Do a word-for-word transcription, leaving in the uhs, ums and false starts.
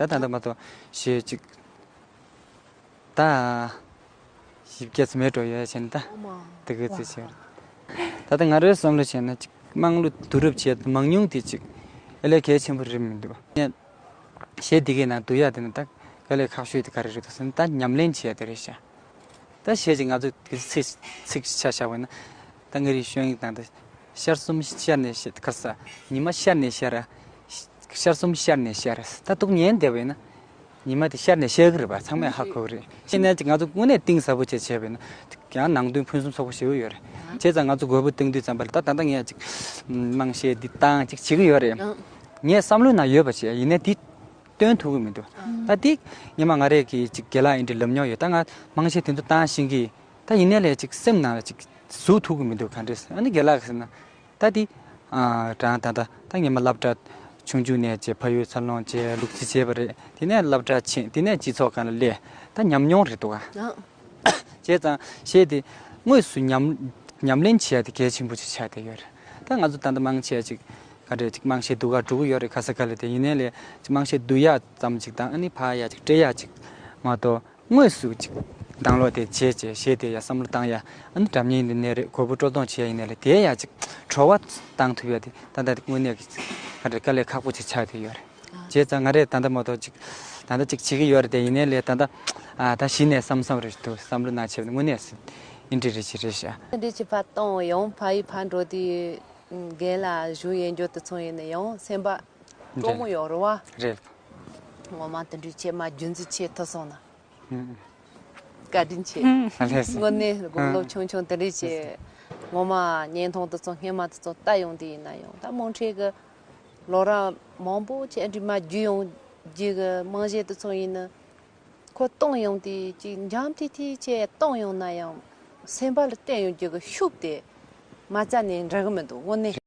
ད་ད་ལྟ་མ་གཏོགས་གཞས་ཅིག་ད་བཞི་བརྒྱ་ཙམ་མེད་འགྲོ་ཡོད་བྱས་ན་ད་ཨོ་མ། དེ་ག་ཙི་བྱས། ད་ལྟ་ང་རའི་བསམ་བློ་བྱས་ན་ཅིག་དམངས་གླུ་བསྡུ་རུབ་བྱས་མང་ཉུང་དེ་ཅིག་ཨེ་ལས་གལ་ཆེན་པོ་རེད་མི་འདུག་ངས་གཞས་འདི་གའི་ནང་བསྡུ་ཡག་དེ་ནི་ད་དཀའ་ལས་ཁག་ཤོས་དེ་ག་རེ་རེད་འདུག་ཟེར་ན། ད་ཉམས་ལེན་བྱེད་ཡག་དེ་རེད་ཤག་ད་གཞས་ཅིག་ང་ཚོ་དེ་ཚིག་ཚིག་ཆ་བཞག་པ་ཡིན་ན། ད་ངའི་རིག་གཞུང་ཡིག་དང་ད་ཤར་གསུམ་ཤར་ནས་ཤར་ག་ས། ཉི་མ་ཤར་ནས་ཤར། ཤར་གསུམ་ཤར་ནས་ཤར། ད་འདུག་ཉན་བསྡད་པ་ཡིན་ན། ཉི་མ་དེ་ཤར་ནས་ཤར་གི་རེད་པ། ཚང་མས་ཧ་གོ་གི་རེད། ཅི་ནས་ཅིག་ང་ཚོ་དངོས་གནས་གཏིང་ཟབ་པོ་བྱས་བྱས་པ་ཡིན་ན་ཡང་ནང་དོན་ཕུན་སུམ་ཚོགས་པོ་ཞེ་པོ་ཡོད་རེད། བྱས་ཙང་ང་ཚོ་དགོས་པ་བཏོན་དུས་ཙམ་པ་ལ་ད་ད་ལྟ་ངས་ཅིག་དམངས་གཞས་འདི་བཏང་ཅིག་བྱེད་ཀྱི་ཡོད་རེད། ངས་བསམ་བློའི་ནང་ཡོད་པ་བྱས་ཡིན་ནའི་འདི་སྟོན་ཐུབ་ཀྱི་མི་འདུག་ད་འདི་སྔོན་མ་ང་རས་ཀྱི་ཅིག་རྒན་ལགས་ཨེ་འདྲ་ལབ་མྱོང་ཡོད། ད་ང་དམངས་གཞས་དེ་ཚོ་བཏང་ཤེས་ཀྱི། ད་ཡིན་ནའི་ལས་ཅིག་སེམས་ནང་ལ་ཅིག་ཟུག་ཐུབ་ཀྱི་མི་འདུག་ག་འདྲས་ཟེར། ཨ་ནི་རྒན་ལགས་ཟེར་ན། ད་འདི་ཨ་དྲང་ད་ད་ད་སྔོན་མ་སློབ་གྲྭ་ཆུང་ཆུང་ནས་བྱས་ཕ་ཡུལ་འཚར་ལོངས་བྱས་ལུག་རྫི་བྱས་པ་རེད། དེ་ནས་སློབ་གྲྭ་ཕྱིན། དེ་ནས་སྤྱི་ཚོགས་སྒང་ལ་སླེབས། ད་ཉམས་མྱོང་རེད་འདུག་ག་ཨང་། བྱས་ཙང་གཞས་དེ་དངོས་སུ་ཉམས་ཉམས་ལེན་བྱེད་ཡ་དེ་གལ་ཆེན་པོ་ཅིག་ཆགས་བསྡད་ཡོད་རེད། ད་ང་ཚོ་ད་ལྟ་མང་ཆེ་ཅིག་ག་འདྲས་ཅིག་དམངས་གཞས་བསྡུ་ག་འགྲོ་གི་ཡོད་རེད། ག་ས་ག་ལ། དེ་ཡིན་ནའི་ལས་ཅིག་དམངས་གཞས་བསྡུ་ཡ་ཙམ་ཅིག་དང་། ཨ་ནི་ཕར་ཡ་ཅིག་སྤྲད་ཡ་ཅིག་མ་གཏོགས། དངོས་སུ་ཅིག་ཌའོན་ལོཌ་དེ་བྱས་བྱས་གཞས་དེ་ཡ་བསམ་བློ་བཏང་ཡ། ཨ་ནི་སྒྲ་སྙན་ཡིན་ནའི་རེད། གོ་བོ་དཀྲོལ་གཏོང་བྱེད་ཡ་ཡིན་ནའི་རེད། དེ་ཡ་ཅིག་བྲོ་བ་བཏང་ཐུབ་ཡ་དེ་ད་ལྟ་དངོས་གནས་ཀྱི་ག་འདྲས་དཀའ་ལས་ཁག་པོ་ཅིག་ཆགས་བསྡད་ཡོད་རེད། བྱས་ཙང་ང་རས་ད་ལྟ་མ་གཏོགས་ཅིག་ད་ལྟ་ཅིག་བྱེད་ཀྱི་ཡོད་རེད། དེ་ཡིན་ནའི་ལས་ད་ལྟ་ཨ་ད་གཞི་ནས་བསམ་བསམ་རེ་འདུག་བསམ་བློ་ནང་བྱས་པ་དངོས་གནས་སུ་ཨིན་འདྲི་རེ་ཞིག་རེད་ཤག་འདི་ཅི་ཕར་གཏོང་ཡོང་། ཕ་ཡུལ་ཕར་འགྲོ་དུས་རྒན་ལགས་བཞུགས་ཡོད་འགྱོ་དུས་ཚོད་ཡིན་ན་ཡང་སེམས་པ་སྤྲོ་མོ་ཡོད་རེད་བ། རེད། ངོ་མ་དེ་འདྲའི་ཆེད་མ་རྒྱུན་འཛིན་བྱེད་ཐུབ་སོང་ན། ཨུམ། བཀའ་དྲིན་ཆེ། ཨུམ། ལགས་སོ། དངོས་གནས་དགུང་ལོ་ཨུམ་ཆུང་ཆུང་དེ་འདྲའི་ཆེ། ངོ་མ་བརྙན་ཐུང་དེ་ཚོ་སྔོན་མ་དེ་ཚོ་ལྟ་ཡོང་དུས་ཡིན་ན་ཡང་། ད་མོ་ཁྲེ་གི་ལོ་རབས་མང་པོ་ཆེ་འདྲི་མ་རྒྱུས་ཡོང་རྒྱུ་གི་རྨང་གཞི་དེ་ཚོ་ཡིན་ན། ཁོ་གཏོང་ཡོང་དུས་ཅིག་འཇམ་ཐིང་ཐིང་བྱས་གཏོང་ཡོང་ན་ཡང་། སེམས་པ་ལ་བརྟེན་ཡོང་རྒྱུ་གི་ཤུགས་དེ་མ་རྩ་ནས་འདྲ་གི་མི་འདུག་དངོས་གནས།